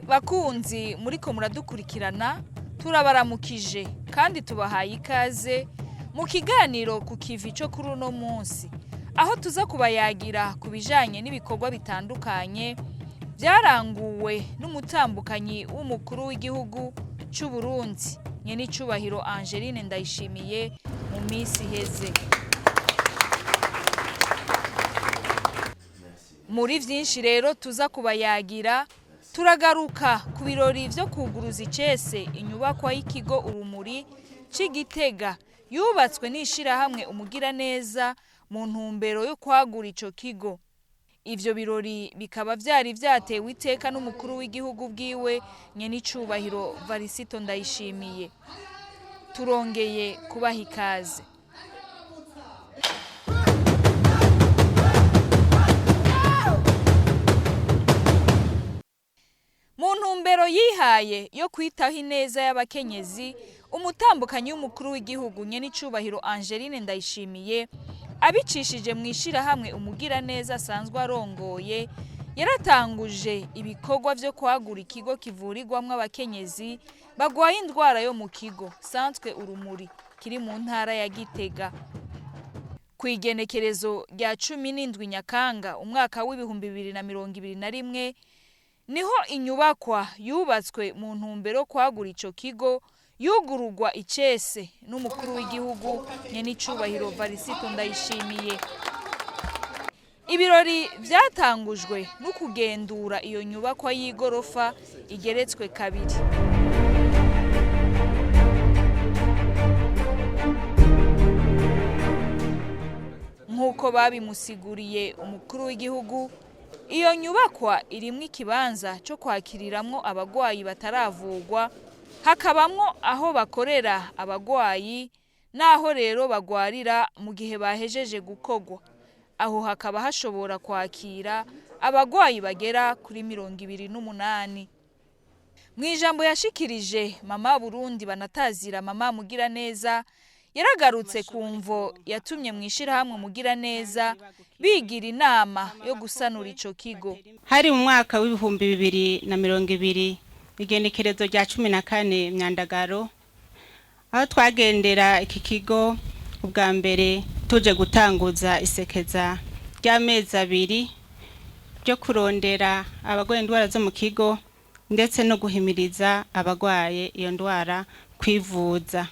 Bakunzi muriko muradukurikirana, turabaramukije kandi tubahaye ikaze mu kiganiro ku kivi cyo kuri uno munsi, aho tuza kubayagira ku bijanye n'ibikorwa bitandukanye byaranguwe n'umutambukanyi w'umukuru w'igihugu cy'u Burundi, nyenicubahiro Angeline Ndayishimiye, mu minsi iheze. Muri vyinshi rero tuza kubayagira, turagaruka ku birori vyo kuguruza icese inyubakwa y'ikigo Urumuri c'Igitega, yubatswe n'ishirahamwe Umugiraneza mu ntumbero yo kwagura ico kigo. Ivyo birori bikaba vyari vyatewe iteka n'umukuru w'igihugu bwiwe, nyenicubahiro Varisito Ndayishimiye. Turongeye kubaha ikaze. Mu ntumbero yihaye yo kwitaho ineza y'abakenyezi, umutambukanyi w'umukuru w'igihugu, nyenicubahiro Angeline Ndayishimiye, abicishije mu ishirahamwe Umugiraneza asanzwe arongoye, yaratanguje ibikorwa vyo kwagura ikigo kivurirwamwo abakenyezi bagwaye indwara yo mu kigo, Centre Urumuri, kiri mu ntara ya Gitega. Ku igenekerezo rya 17 Nyakanga umwaka w'2021 niho inyubakwa yubatswe mu ntumbero yo kwagura ico kigo yugururwa icese n'umukuru w'igihugu, nyenicubahiro Varisito Ndayishimiye. Ibirori vyatangujwe no kugendura iyo nyubakwa y'igorofa igeretswe kabiri. Nk'uko babimusiguriye umukuru w'igihugu, iyo nyubakwa irimwo ikibanza cyo kwakiriramwo abagwayi bataravugwa, hakabamwo aho bakorera abagwayi n'aho rero bagwarira mu gihe bahejeje gukogwa. Aho hakaba hashobora kwakira abagwayi bagera kuri 28. Mu ijambo yashikirije, Mama Burundi banatazira Mama Mugiraneza yaragarutse ku mvo yatumye mu ishirahamwe Mugiraneza bigira inama yo gusanura ico kigo. Hari mu mwaka w'2020, igenekerezo rya 14 Myandagaro, aho twagendera iki kigo ubwa mbere tuje gutanguza isekeza ry'amezi 2 ryo kurondera abagwaye indwara zo mu kigo, ndetse no guhimiriza abagwaye iyo ndwara kwivuza.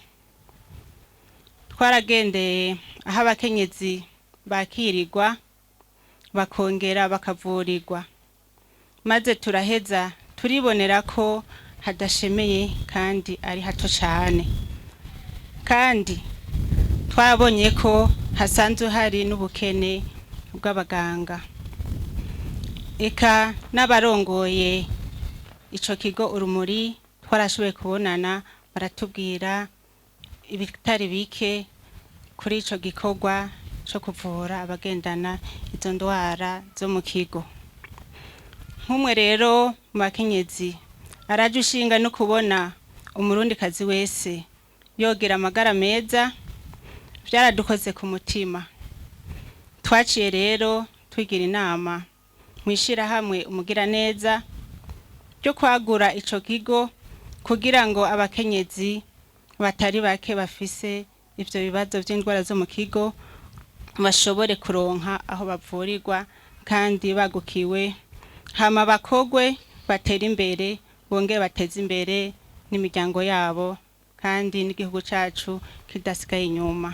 Twaragendeye aho abakenyezi bakirirwa bakongera bakavurirwa, maze turaheza turibonera ko hadashemeye kandi ari hato cane, kandi twarabonye ko hasanzwe hari n'ubukene bw'abaganga. Eka n'abarongoye ico kigo Urumuri twarashoboye kubonana, baratubwira ibitari bike kuri ico gikorwa co kuvura abagendana izo ndwara zo mu kigo. Nk'umwe rero mu bakenyezi araje ushinga no kubona umurundikazi wese yogira amagara meza, vyaradukoze ku mutima. Twaciye rero twigira inama mw'ishirahamwe Umugiraneza ryo kwagura ico kigo kugira ngo abakenyezi batari bake bafise ivyo bibazo vy'indwara zo mu kigo bashobore kuronka aho bavurirwa kandi bagukiwe, hama bakogwe batere imbere, bongere bateze imbere n'imiryango yabo kandi n'igihugu cacu kidasigaye inyuma.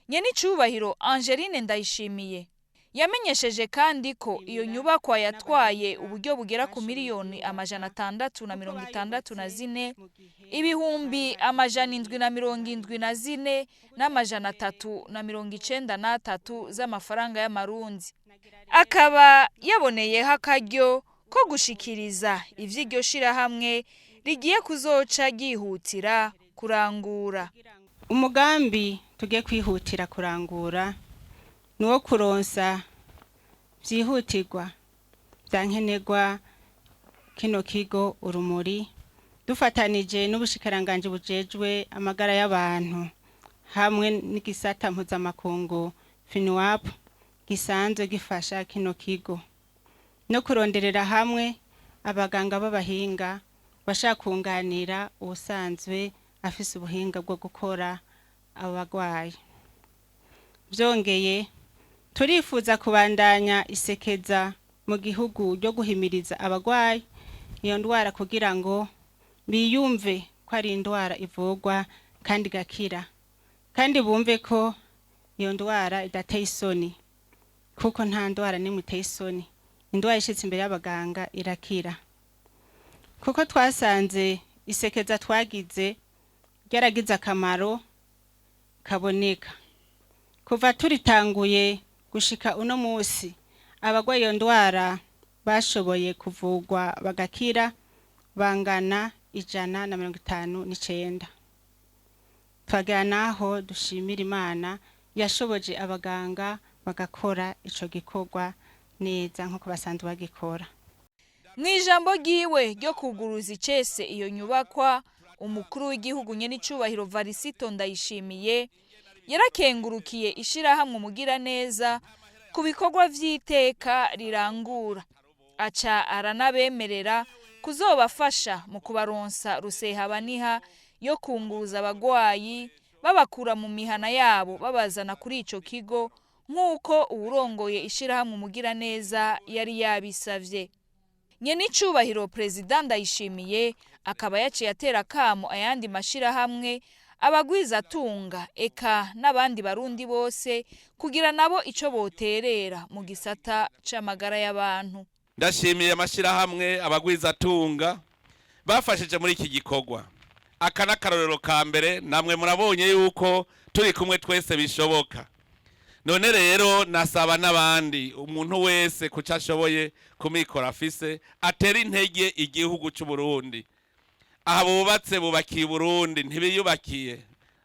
Nyenicubahiro Angeline Ndayishimiye yamenyesheje kandi ko iyo nyubakwa yatwaye uburyo bugera ku 664 774,393 z'amafaranga y'amarundi. Akaba yaboneyeho akaryo ko gushikiriza ivy'iryo shirahamwe rigiye kuzoca ryihutira kurangura. Umugambi tugiye kwihutira kurangura ni uwo kuronsa vyihutirwa vya nkenerwa kino kigo Urumuri, dufatanije n'ubushikiranganji bujejwe amagara y'abantu hamwe n'igisata mpuzamakungu FINUAP gisanzwe gifasha kino kigo, no kuronderera hamwe Abaganga b'abahinga bashaka kunganira ubusanzwe afise ubuhinga bwo gukora abo bagwayi. Byongeye, turifuza kubandanya isekeza mu gihugu ryo guhimiriza abagwayi iyo ndwara kugira ngo biyumve ko ari indwara ivurwa kandi igakira, kandi bumve ko iyo ndwara idateye isoni, kuko nta ndwara n'imwe iteye isoni. Indwara ishitse imbere y'abaganga irakira, kuko twasanze isekeza twagize ryaragize akamaro kaboneka. Kuva turitanguye gushika uno munsi, abagwaye iyo ndwara bashoboye kuvurwa bagakira bangana 159. Twagera naho dushimira Imana yashoboje abaganga bagakora ico gikorwa neza nk'uko basanzwe bagikora. Mu ijambo ryiwe ryo kuguruza icese iyo nyubakwa, umukuru w'igihugu nyenicubahiro Varisito Ndayishimiye yarakengurukiye ishirahamwe Umugiraneza ku bikorwa vy'iteka rirangura, aca aranabemerera kuzobafasha mu kubaronsa rusehabaniha yo kunguruza abagwayi babakura mu mihana yabo babazana kuri ico kigo, nk'uko uwurongoye ishirahamwe Umugiraneza yari yabisavye. Nyenicubahiro Perezida Ndayishimiye akaba yaciye atera akamo ayandi mashirahamwe, abagwizatunga, eka n'abandi Barundi bose kugira nabo ico boterera mu gisata c'amagara y'abantu. Ndashimiye amashyirahamwe, abagwizatunga bafashije muri iki gikorwa. Aka n'akarorero ka mbere, namwe murabonye yuko turi kumwe twese bishoboka. None rero nasaba n'abandi, umuntu wese ku cyo ashoboye, ku mikoro afise, atera intege igihugu cy'u Burundi. Aha bubatse, bubakiye Burundi, ntibiyubakiye.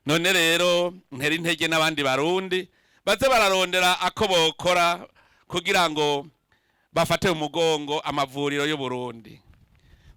None rero ntera intege n'abandi Barundi baze bararondera ako bokora kugira ngo bafate mu mugongo amavuriro y'u Burundi.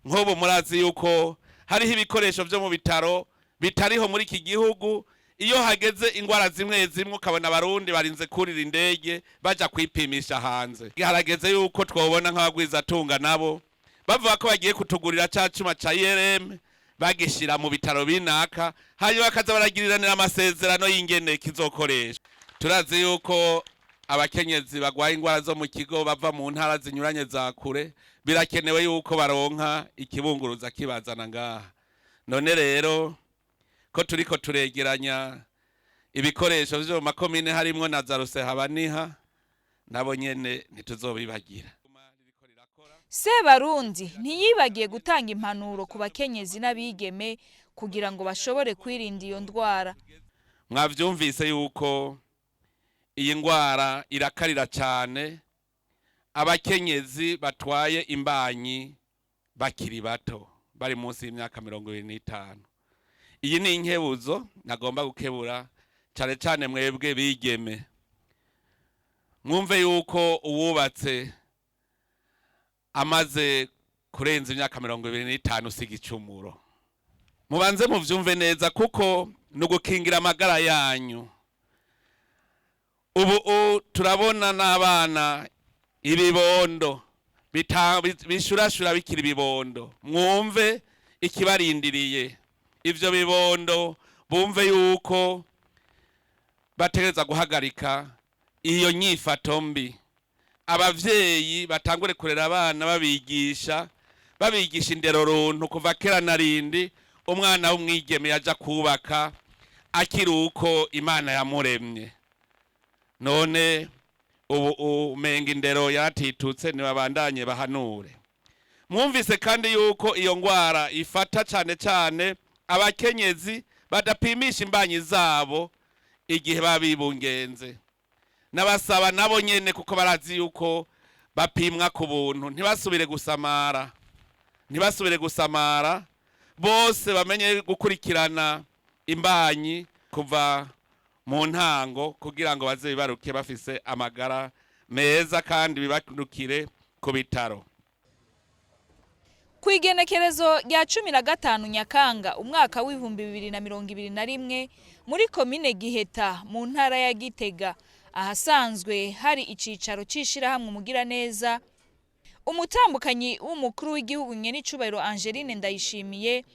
Nk'ubu murazi yuko hariho ibikoresho byo mu bitaro bitariho muri iki gihugu. Iyo hageze indwara zimwe zimwe, ukabona Abarundi barinze kurira indege baja kwipimisha hanze. Harageze yuko twobona nk'abagwizatunga nabo bavuga ko bagiye kutugurira ca cuma ca IRM, bagishira mu bitaro binaka, hanyuma bakaza baragiriranira amasezerano y'ingene kizokoreshwa. Turazi yuko abakenyezi bagwaye indwara zo mu kigo bava mu ntara zinyuranye za kure. Birakenewe yuko baronka ikibunguruza kibazana ngaha. None rero ko turiko turegeranya ibikoresho vyo mu makomine, harimwo na za rusehabaniha, nabo nyene ntituzobibagira. Sebarundi ntiyibagiye gutanga impanuro ku bakenyezi n'abigeme kugira ngo bashobore kwirinda iyo ndwara. Mwavyumvise yuko iyi ndwara irakarira cyane abakenyezi batwaye imbanyi bakiri bato, bari munsi y'imyaka 25. Iyi ni inkebuzo nagomba gukebura cyane cyane mwebwe bigeme. Mwumve yuko uwubatse amaze kurenza imyaka 25 usiga icumuro. Mubanze muvyumve neza, kuko ni ugukingira amagara yanyu. Ubu turabona n'abana, ibibondo bishurashura bikiri ibibondo. Mwumve ikibarindiriye ivyo bibondo, bumve yuko bategereza guhagarika iyo nyifato mbi. Abavyeyi batangure kurera abana, babigisha indero runtu. Kuva kera na rindi, umwana w'umwigeme yaja kubaka akiri uko Imana yamuremye. None ubu umenga indero yaratitutse. Ntibabandanye bahanure. Mwumvise kandi yuko iyo ngwara ifata cane cane abakenyezi badapimisha imbanyi zabo igihe baba bibungenze. N'abasaba nabo nyene, kuko barazi yuko bapimwa ku buntu, ntibasubire gusamara, ntibasubire gusamara. Bose bamenye gukurikirana imbanyi kuva mu ntango, kugira ngo baze bibaruke bafise amagara meza kandi bibarukire ku bitaro. Ku igenekerezo rya 15 Nyakanga umwaka w'2021, muri komine Giheta mu ntara ya Gitega, ahasanzwe hari icicaro c'ishirahamwe Umugiraneza, Umutambukanyi w'umukuru w'igihugu nyenicubahiro Angeline Ndayishimiye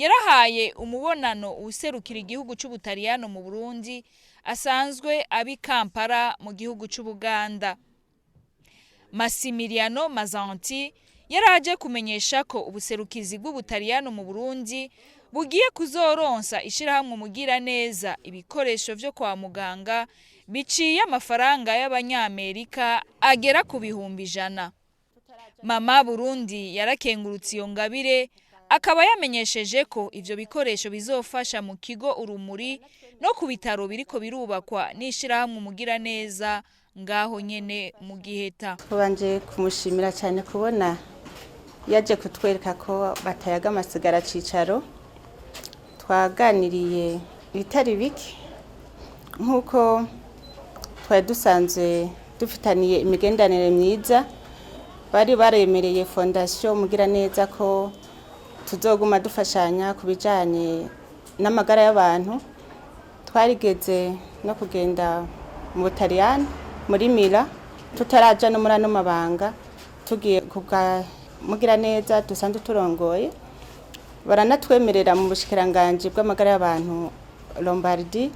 yarahaye umubonano uwuserukira igihugu c'Ubutaliyano mu Burundi asanzwe abi Kampala mu gihugu c'Ubuganda. Massimiliano Mazanti yaraje kumenyesha ko ubuserukizi bw'Ubutaliyano mu Burundi bugiye kuzoronsa ishirahamwe Umugiraneza ibikoresho vyo kwa muganga biciye amafaranga y'abanyamerika agera ku 100,000. Mama Burundi yarakengurutse iyo ngabire, akaba yamenyesheje ko ivyo bikoresho bizofasha mu kigo Urumuri no ku bitaro biriko birubakwa n'ishirahamwe Umugiraneza ngaho nyene mu Giheta. Tubanje kumushimira cyane kubona yaje kutwereka ko batayaga amasigara cicaro. Twaganiriye ibitari bike nk'uko twari dusanzwe dufitaniye imigenderanire myiza. Bari baremereye Fondation Umugiraneza ko tuzoguma dufashanya ku bijanye n'amagara y'abantu. Twarigeze no kugenda mu Butaliyani muri Mira tutaraja no muri ano mabanga, tugiye kubwa Mugiraneza dusanzwe turongoye, baranatwemerera mu bushikiranganji bw'amagara y'abantu Lombardi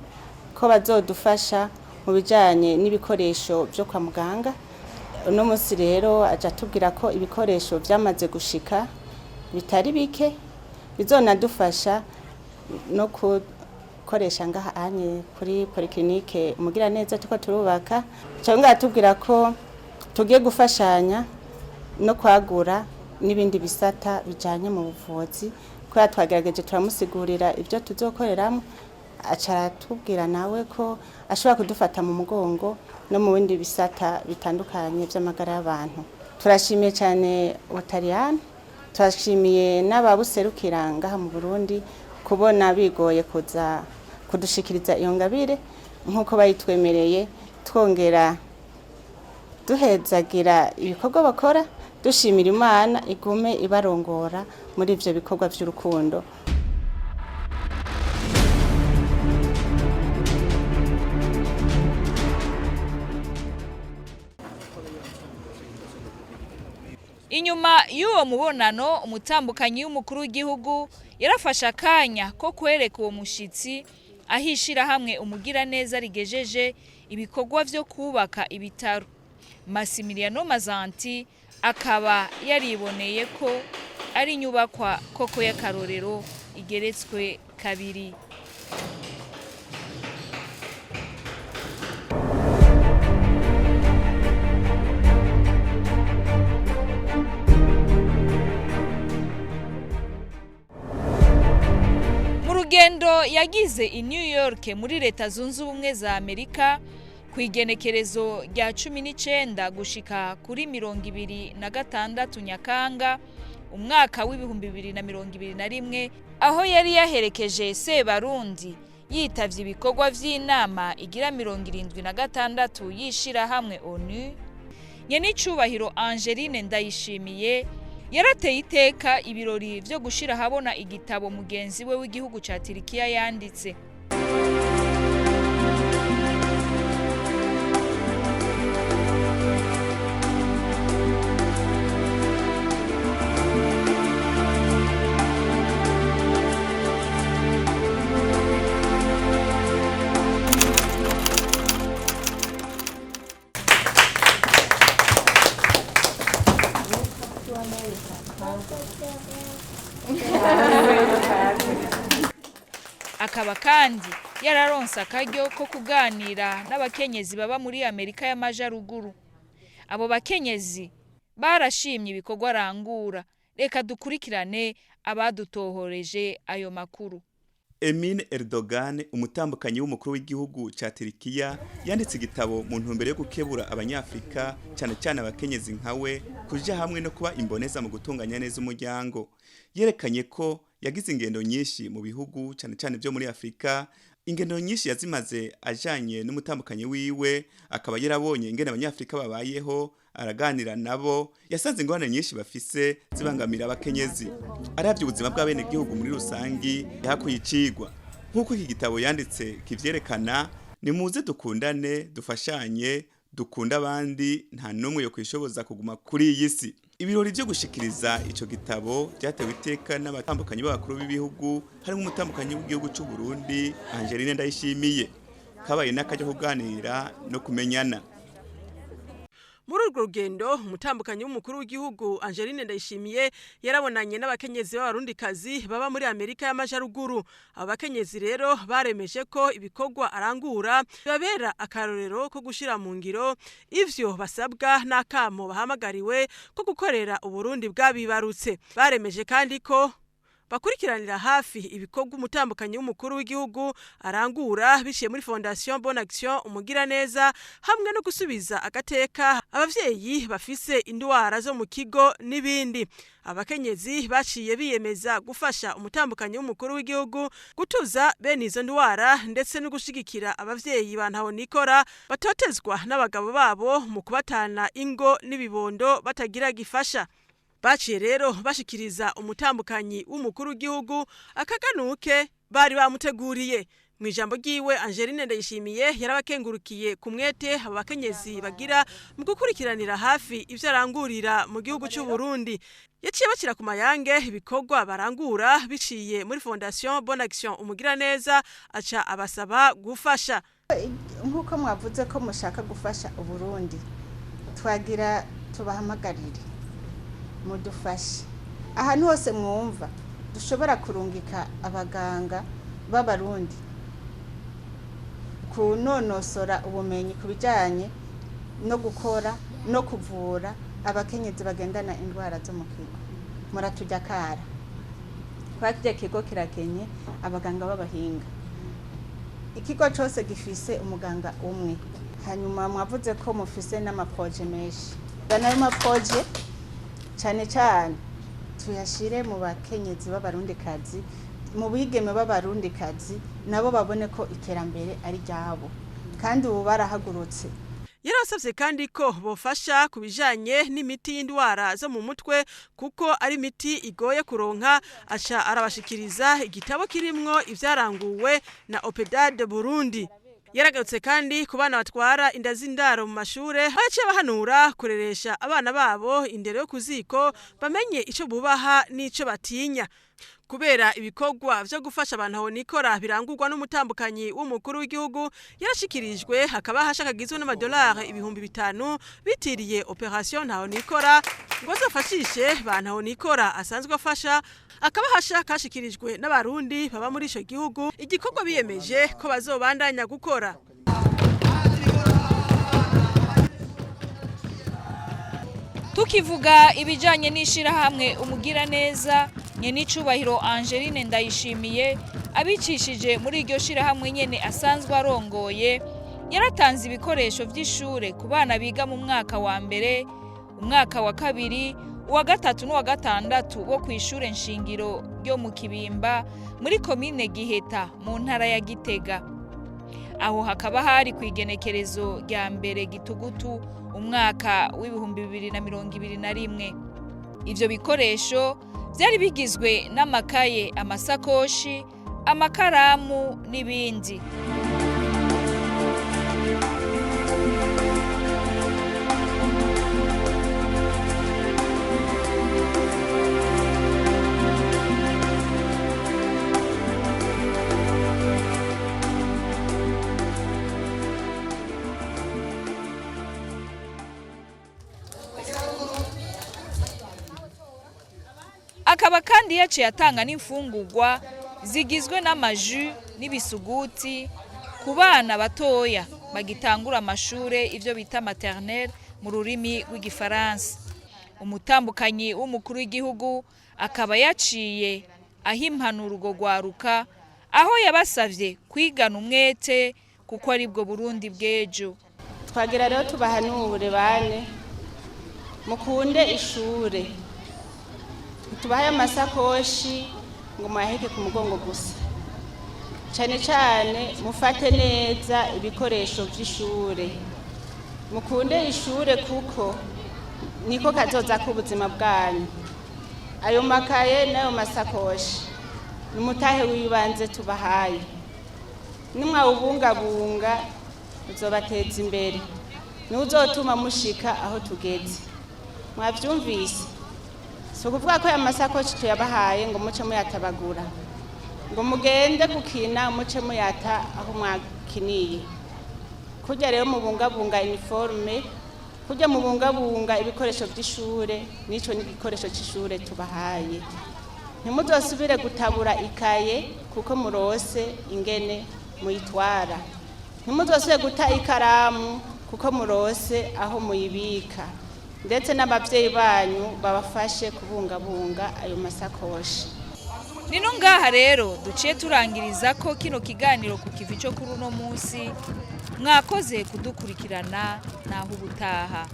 ko bazodufasha mu bijanye n'ibikoresho vyo kwa muganga. Uno munsi rero aja atubwira ko ibikoresho vyamaze gushika bitari bike, bizonadufasha no gukoresha ngaha anye kuri polyclinique Umugiraneza tuko turubaka. Cyangwa atubwira ko tugiye gufashanya no kwagura n'ibindi bisata bijanye mu buvuzi, kubera twagerageje turamusigurira ibyo tuzokoreramo, aca aratubwira nawe ko ashobora kudufata mu mugongo no mu bindi bisata bitandukanye vy'amagara y'abantu. Turashimiye cyane Ubutaliyani, turashimiye n'ababuserukira ngaha mu Burundi kubona bigoye kuza kudushikiriza iyo ngabire nk'uko bayitwemereye, twongera duhezagira ibikorwa bakora, dushimira Imana igume ibarongora muri ivyo bikorwa vy'urukundo. Inyuma y'uwo mubonano, umutambukanyi w'umukuru w'igihugu yarafashe akanya ko kwereka uwo mushitsi aho ishirahamwe Umugiraneza rigejeje ibikorwa vyo kubaka ibitaro. Massimiliano Mazanti akaba yariboneye ko ari inyubakwa koko y'akarorero igeretswe kabiri. Mu rugendo yagize i New York muri Leta Zunze Ubumwe za Amerika ku igenekerezo rya 19 gushika kuri 26 Nyakanga umwaka w'2021, aho yari yaherekeje Sebarundi yitavye ibikorwa vy'inama igira 76 y'ishirahamwe ONU, nyenicubahiro Angeline Ndayishimiye yarateye iteka ibirori vyo gushira ahabona igitabo mugenzi we w'igihugu ca Turikiya yanditse. Akaba kandi yararonse akaryo ko kuganira n'abakenyezi baba muri Amerika y'Amajaruguru. Abo bakenyezi barashimye ibikorwa arangura. Reka dukurikirane abadutohoreje ayo makuru. Emine Erdogan, umutambukanyi w'umukuru w'igihugu ca Turikiya, yanditse igitabo mu ntumbero yo gukebura abanyafrika, cyane cyane abakenyezi nkawe, kuja hamwe no kuba imboneza mu gutunganya neza umuryango. Yerekanye ko yagize ingendo nyinshi mu bihugu cyane cyane byo muri Afrika. Ingendo nyinshi yazimaze ajanye n'umutambukanyi wiwe, akaba yarabonye ingene abanyafrika babayeho, araganira nabo, yasanze ingorane nyinshi bafise zibangamira abakenyezi. Aravye ubuzima bw'abenegihugu muri rusangi, yahakuye icigwa. Nk'uko iki gitabo yanditse kivyerekana, nimuze dukundane, dufashanye, dukunde abandi, nta n'umwe yo kwishoboza kuguma kuri iyi si. Ibirori vyo gushikiriza ico gitabo vyatewe iteka n'abatambukanyi b'abakuru b'ibihugu, harimo umutambukanyi w'igihugu c'u Burundi Angeline Ndayishimiye. Kabaye n'akaryo kuganira no kumenyana. Muri urwo rugendo, umutambukanyi w'umukuru w'igihugu Angeline Ndayishimiye yarabonanye n'abakenyezi b'abarundikazi baba muri Amerika y'Amajaruguru. Abo bakenyezi rero baremeje ko ibikorwa arangura bibabera akarorero ko gushira mu ngiro ivyo basabwa n'akamo bahamagariwe ko gukorera Uburundi bwabibarutse. Baremeje kandi ko bakurikiranira hafi ibikorwa umutambukanyi w'umukuru w'igihugu arangura biciye muri Fondation Bonne Action Umugiraneza, hamwe no gusubiza agateka abavyeyi bafise indwara zo mu kigo n'ibindi. Abakenyezi baciye biyemeza gufasha umutambukanyi w'umukuru w'igihugu gutuza bene izo ndwara, ndetse no gushigikira abavyeyi ba ntahonikora batotezwa n'abagabo babo mu kubatana ingo n'ibibondo batagira gifasha. Baciye rero bashikiriza umutambukanyi w'umukuru w'igihugu akaganuke bari bamuteguriye. Mu ijambo ryiwe, Angeline Ndayishimiye yarabakengurukiye ku mwete abo bakenyezi bagira mu gukurikiranira hafi ivyo arangurira mu gihugu c'u Burundi. Yaciye bakira ku mayange ibikorwa barangura biciye muri Fondation Bonne Action Umugiraneza, aca abasaba gufasha. Nk'uko mwavuze ko mushaka gufasha Uburundi, twagira tubahamagarire mudufashe ahantu hose mwumva dushobora kurungika abaganga b'abarundi kunonosora ubumenyi ku bijyanye no gukora no kuvura abakenyezi bagendana indwara zo mu kigo. Muratujya kara kwa kirya kigo kirakenye abaganga b'abahinga. Ikigo cyose gifise umuganga umwe. Hanyuma mwavuze ko mufise n'amaprojets menshi. Nayo maprojets cyane cyane tuyashire mu bakenyezi b'abarundikazi, mu bigeme b'abarundikazi, nabo babone ko iterambere ari ryabo, kandi ubu barahagurutse. Yarasavye kandi ko bofasha ku bijanye n'imiti y'indwara zo mu mutwe, kuko ari imiti igoye kuronka. Aca arabashikiriza igitabo kirimwo ivyaranguwe na OPDAD Burundi. Yaragarutse kandi ku bana batwara inda z'indaro mu mashure, aho yaciye abahanura kureresha abana babo indero yo kuziko, bamenye ico bubaha n'ico batinya. Kubera ibikorwa vyo gufasha abantu aho nikora birangurwa n'umutambukanyi w'umukuru w'igihugu, yarashikirijwe hakaba hashakagizwe n'amadolari 5000 bitiriye Opération Ntaho Nikora, ngo azofashishe ba ntaho nikora asanzwe afasha. Akaba hasha kashikirijwe n'abarundi baba muri ico gihugu, igikorwa biyemeje ko bazobandanya gukora. Tukivuga ibijanye n'ishirahamwe Umugiraneza, nyenicubahiro Angeline Ndayishimiye abicishije muri iryo shirahamwe nyene asanzwe arongoye, yaratanze ibikoresho vy'ishure ku bana biga mu mwaka wa mbere, umwaka wa kabiri, uwa gatatu n'uwa gatandatu bo kw'ishure nshingiro ryo mu Kibimba muri komine Giheta mu ntara ya Gitega. Aho hakaba hari ku igenekerezo rya 1 Gitugutu umwaka w'2021. Ivyo bikoresho vyari bigizwe n'amakaye, amasakoshi, amakaramu n'ibindi. Akaba kandi yaciye atanga n'imfungurwa zigizwe n'amaju n'ibisuguti ku bana batoya bagitangura amashure, ivyo bita maternelle mu rurimi rw'igifaransa. Umutambukanyi w'umukuru w'igihugu akaba yaciye aho impanuro urwo rwaruka, aho yabasavye kwigana umwete kuko aribwo Burundi bw'ejo. Twagira rero tubahanure bane mukunde ishure, tubahe amasakoshi ngo mwaheke ku mugongo gusa, cyane cyane mufate neza ibikoresho by'ishure, mukunde ishure kuko niko kazoza k'ubuzima bwanyu. Ayo makaye n'ayo masakoshi ni umutahe w'ibanze tubahaye, nimwawubungabunga uzobateza imbere, niwo uzotuma mushika aho tugeze. Mwavyumvise? Si ukuvuga ko aya masakoshi tuyabahaye ngo muce muyatabagura, ngo mugende gukina muce muyata aho mwakiniye. Kurya rero mubungabunga uniforme, kurya mubungabunga ibikoresho by'ishure, n'ico ni igikoresho c'ishure tubahaye. Ntimuzosubire gutabura ikaye kuko murose ingene muyitwara. Ntimuzosubire guta ikaramu kuko murose aho muyibika. Ndetse n'abavyeyi banyu babafashe kubungabunga ayo masakoshi. Nino ngaha rero duciye turangiriza ko kino kiganiro ku kivi cyo kuri uno munsi. Mwakoze kudukurikirana, naho ubutaha.